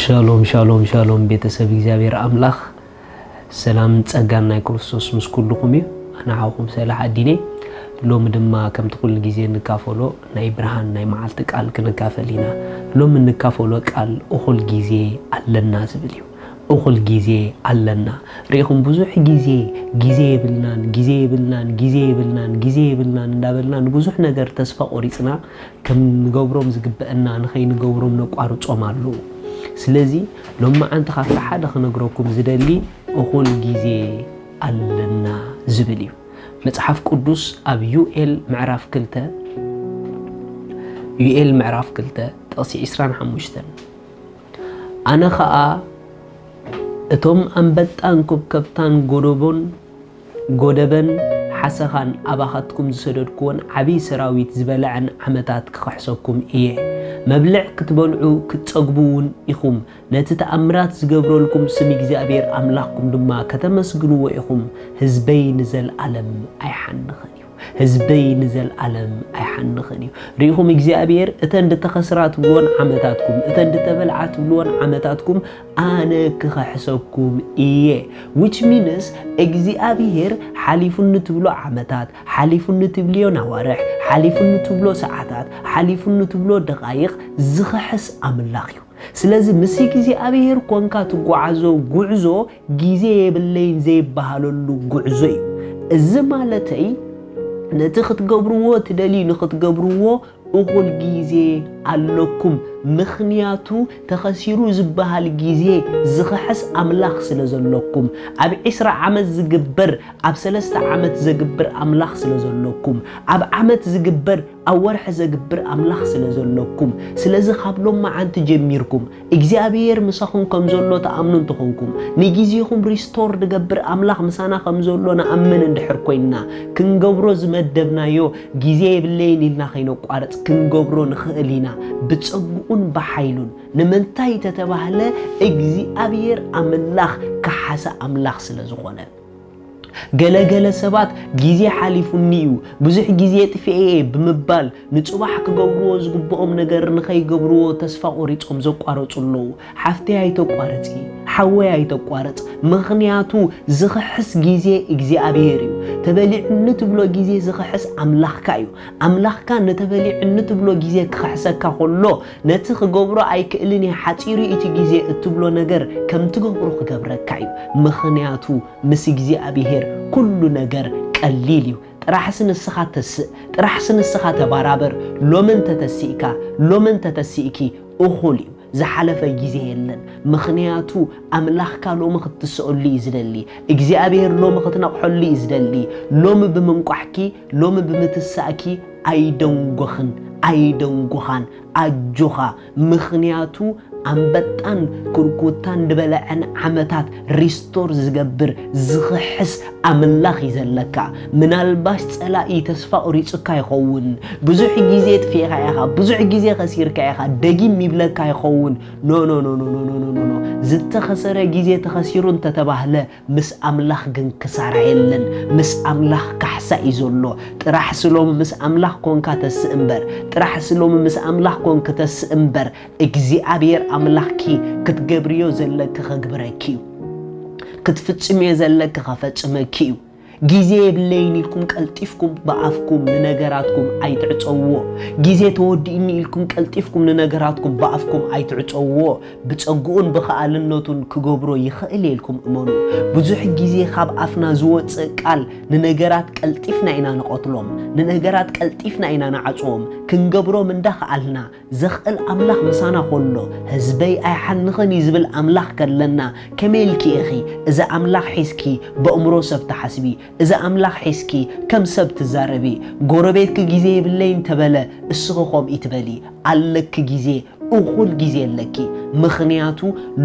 ሻሎም ሻሎም ሻሎም፣ ቤተሰብ እግዚኣብሔር ኣምላኽ ሰላምን ጸጋን ናይ ክርስቶስ ምስ ኩልኹም እዩ። ኣነ ሓውኹም ሰላሕ ኣዲኔ። ሎሚ ድማ ከምቲ ኩሉ ግዜ እንካፈሎ ናይ ብርሃን ናይ መዓልቲ ቃል ክንካፈል ኢና። ሎሚ እንካፈሎ ቃል እኹል ግዜ ኣለና ዝብል እዩ። እኹል ግዜ ኣለና። ርኢኹም፣ ብዙሕ ግዜ፣ ግዜ የብልናን፣ ግዜ የብልናን፣ ግዜ የብልናን፣ ግዜ የብልናን እንዳበልና ንብዙሕ ነገር ተስፋ ቆሪጽና፣ ከም ንገብሮም ዝግበአና ንኸይንገብሮም ነቋርጾም ኣለዉ። ስለዚ ሎመዓንቲ ካብቲ ሓደ ክነግረኩም ዝደሊ እኹል ግዜ ኣለና ዝብል እዩ። መጽሓፍ ቅዱስ ኣብ ዩኤል ምዕራፍ ክልተ፣ ዩኤል ምዕራፍ ክልተ ጥቕሲ ዕስራን ሓሙሽተን፣ ኣነ ኸኣ እቶም ኣንበጣን ኮብከብታን ጎደቦን ጎደበን ሓሰኻን ኣባኻትኩም ዝሰደድኩዎን ዓብዪ ሰራዊት ዝበልዐን ዓመታት ክኽሕሰኩም እየ። መብልዕ ክትበልዑ ክትጸግቡ እውን ኢኹም። ነቲ ተኣምራት ዝገብረልኩም ስም እግዚኣብሔር ኣምላኽኩም ድማ ከተመስግንዎ ኢኹም። ህዝበይ ንዘለኣለም ኣይሓንኽን እዩ። ህዝበይ ንዘለኣለም ኣይሓንኽን እዩ። ርኢኹም፣ እግዚኣብሔር እተን ድተኸስራ ትብልወን ዓመታትኩም፣ እተን ድተበልዓ ትብልወን ዓመታትኩም ኣነ ክኸሕሰኩም እየ። Which means እግዚኣብሔር ሓሊፉኒ ትብሎ ዓመታት፣ ሓሊፉኒ ትብልዮ ናዋርሕ፣ ሓሊፉኒ ትብሎ ሰዓታት፣ ሓሊፉኒ ትብሎ ደቓይቕ ዝኸሕስ ኣምላኽ እዩ። ስለዚ ምስ እግዚኣብሔር ኮንካ ትጓዓዞ ጉዕዞ ግዜ የብለይን ዘይበሃለሉ ጉዕዞ እዩ። እዚ ማለተይ ነቲ ክትገብርዎ ትደልዩ ንክትገብርዎ እኹል ግዜ ኣለኩም። ምኽንያቱ ተኸሲሩ ዝበሃል ግዜ ዝኸሕስ ኣምላኽ ስለ ዘለኩም። ኣብ ዕስራ ዓመት ዝግበር ኣብ ሰለስተ ዓመት ዘግብር ኣምላኽ ስለ ዘለኩም፣ ኣብ ዓመት ዝግበር ኣብ ወርሒ ዘግብር ኣምላኽ ስለ ዘለኩም፣ ስለዚ ካብ ሎመዓንቲ ጀሚርኩም እግዚኣብሔር ምሳኹም ከም ዘሎ ትኣምኑ እንተኾንኩም፣ ንግዜኹም ሪስቶር ዝገብር ኣምላኽ ምሳና ከም ዘሎ ንኣምን እንድሕር ኮይንና፣ ክንገብሮ ዝመደብናዮ ግዜ የብለይን ኢልና ከይነቋርጽ ክንገብሮ ንኽእል ኢና። ብጸግኡን ብሓይሉን። ንምንታይ ተተባህለ እግዚኣብሔር ኣምላኽ ከሓሰ ኣምላኽ ስለ ዝኾነ። ገለ ገለ ሰባት ግዜ ሓሊፉኒ እዩ፣ ብዙሕ ግዜ ጥፊኤ እየ ብምባል ንጽባሕ ክገብርዎ ዝግብኦም ነገር ንኸይገብርዎ ተስፋ ቆሪጾም ዘቋረጹ ኣለዉ። ሓፍተይ ኣይተቋርጺ፣ ሓወይ ኣይተቋርጽ፣ ምኽንያቱ ዝኽሕስ ግዜ እግዚኣብሔር እዩ። ተበሊዑኒ ትብሎ ግዜ ዝኽሕስ ኣምላኽካ እዩ። ኣምላኽካ ንተበሊዑኒ ትብሎ ግዜ ክኽሕሰካ ከሎ ነቲ ክገብሮ ኣይክእልን እየ ሓጺሩ እቲ ግዜ እትብሎ ነገር ከም ትገብሮ ክገብረካ እዩ። ምኽንያቱ ምስ እግዚኣብሔር ኩሉ ነገር ቀሊል እዩ። ጥራሕሲ ንስኻ ተስእ፣ ጥራሕሲ ንስኻ ተባራበር። ሎሚ እንተተሲእካ፣ ሎሚ እንተተሲእኪ እኹል እዩ። ዝሓለፈ ግዜ የለን። ምኽንያቱ ኣምላኽካ ሎሚ ክትስእሉ እዩ ዝደሊ። እግዚኣብሔር ሎሚ ክትነቕሐሉ እዩ ዝደሊ። ሎሚ ብምንቋሕኪ፣ ሎሚ ብምትሳእኪ ኣይደንጎኽን፣ ኣይደንጎኻን። ኣጆኻ። ምኽንያቱ ኣንበጣን ኩርኩታን ዝበልዐን ዓመታት ሪስቶር ዝገብር ዝኽሕስ ኣምላኽ እዩ ዘለካ። ምናልባሽ ጸላኢ ተስፋ ቁሪጹካ ይኸውን። ብዙሕ ግዜ ጥፊእካ ኢኻ፣ ብዙሕ ግዜ ከሲርካ ኢኻ፣ ደጊም ይብለካ ይኸውን። ኖ ኖ ኖ ኖ ኖ ኖ ኖ ኖ። ዝተኸሰረ ግዜ ተኸሲሩ እንተተባህለ ምስ ኣምላኽ ግን ክሳራ የለን። ምስ ኣምላኽ ካሕሳ እዩ ዘሎ። ጥራሕ ስሎም ምስ ኣምላኽ ኮንካ ተስእ እምበር፣ ጥራሕ ስሎም ምስ ኣምላኽ ኮንክ ተስእ እምበር፣ እግዚኣብሔር ኣምላኽኪ ክትገብርዮ ዘለኪ ከግብረኪ እዩ። ክትፍጽምዮ ዘለኪ ከፈጽመኪ እዩ። ግዜ የብለይን ኢልኩም ቀልጢፍኩም ብኣፍኩም ንነገራትኩም ኣይትዕጸውዎ። ግዜ ተወዲእኒ ኢልኩም ቀልጢፍኩም ንነገራትኩም ብኣፍኩም ኣይትዕጸውዎ። ብጸግኡን ብኸኣልነቱን ክገብሮ ይኽእል እየ ኢልኩም እመኑ። ብዙሕ ግዜ ካብ ኣፍና ዝወጽእ ቃል ንነገራት ቀልጢፍና ኢና ንቐትሎም፣ ንነገራት ቀልጢፍና ኢና ንዓጽዎም። ክንገብሮም እንዳኸኣልና ዘኽእል ኣምላኽ ምሳና ከሎ፣ ህዝበይ ኣይሓንኽን እዩ ዝብል ኣምላኽ ከለና፣ ከመይ ኢልኪ ኢኺ እዚ ኣምላኽ ሒዝኪ በእምሮ ሰብ ትሓስቢ? እዚ ኣምላኽ ሒዝኪ ከም ሰብ ትዛረቢ? ጎረቤትኪ ግዜ የብለይን ተበለ፣ እስኺ ከምኡ ትበሊ። ኣለኪ ግዜ፣ እኹል ግዜ ኣለኪ። ምኽንያቱ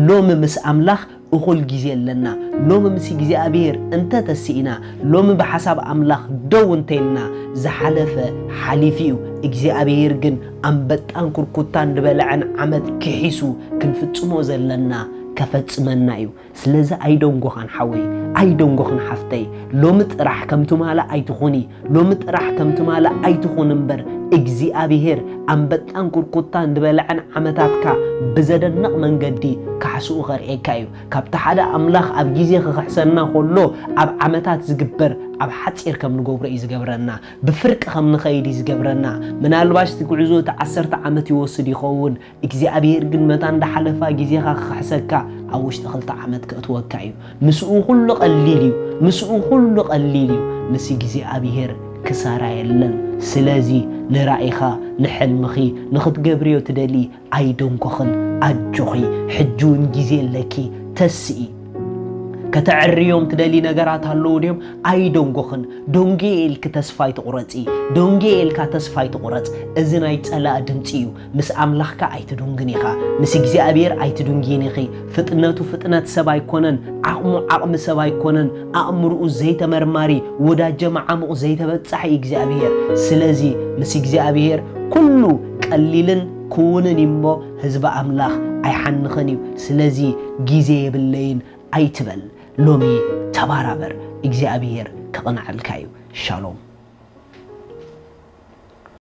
ሎሚ ምስ ኣምላኽ እኹል ግዜ ኣለና። ሎሚ ምስ እግዚኣብሔር እንተ ተስኢና፣ ሎሚ ብሓሳብ ኣምላኽ ደው እንተ ኢልና፣ ዝሓለፈ ሓሊፉ እዩ። እግዚኣብሔር ግን ኣንበጣን ኩርኩታን ዝበልዐን ዓመት ክሒሱ ክንፍጽሞ ዘለና ከፈጽመና እዩ። ስለዚ ኣይደንጎኻን ሓወይ፣ ኣይደንጎኽን ሓፍተይ። ሎሚ ጥራሕ ከም ትማሊ ኣይትኹኒ፣ ሎሚ ጥራሕ ከም ትማሊ ኣይትኹን እምበር፣ እግዚኣብሔር ኣንበጣን ኩርኩታን ዝበልዐን ዓመታትካ ብዘደንቕ መንገዲ ካሕስኡ ከርእየካ እዩ። ካብቲ ሓደ ኣምላኽ ኣብ ግዜ ክኽሕሰና ከሎ ኣብ ዓመታት ዝግበር ኣብ ሓጺር ከም ንገብሮ እዩ ዝገብረና። ብፍርቂ ከም ንኸይድ እዩ ዝገብረና። ምናልባሽ እቲ ጉዕዞ እቲ ዓሰርተ ዓመት ይወስድ ይኸውን። እግዚኣብሔር ግን መታ እንዳሓለፋ ግዜኻ ክኽሕሰካ ኣብ ውሽጢ ክልተ ዓመት ከእትወካ እዩ። ምስኡ ኩሉ ቀሊል እዩ። ምስኡ ኩሉ ቀሊል እዩ። ምስ እግዚኣብሔር ክሳራ የለን። ስለዚ ንራኢኻ፣ ንሕልምኺ፣ ንኽትገብርዮ ትደሊ ኣይደንጎኽን። ኣጆኺ፣ ሕጂ እውን ግዜ ኣለኪ። ተስኢ። ከተዕርዮም ትደሊ ነገራት ኣለዉ ድዮም? ኣይደንጎኽን። ደንጉየ ኢልኪ ተስፋ ኣይትቑረጺ። ደንጉየ ኢልካ ተስፋ ኣይትቑረጽ። እዚ ናይ ጸላእ ድምጺ እዩ። ምስ ኣምላኽካ ኣይትድንግን ኢኻ። ምስ እግዚኣብሔር ኣይትድንግይን ኢኺ። ፍጥነቱ ፍጥነት ሰብ ኣይኮነን። ዓቕሙ ዓቕሚ ሰብ ኣይኮነን። ኣእምርኡ ዘይተመርማሪ፣ ወዳጀ መዓሙቕ ዘይተበጻሒ እግዚኣብሔር። ስለዚ ምስ እግዚኣብሔር ኩሉ ቀሊልን ክውንን እዩ እሞ ህዝቢ ኣምላኽ ኣይሓንኽን እዩ። ስለዚ ግዜ የብለይን ኣይትበል። ሎሚ ተባራበር፣ እግዚኣብሔር ከቕንዐልካ እዩ። ሻሎም።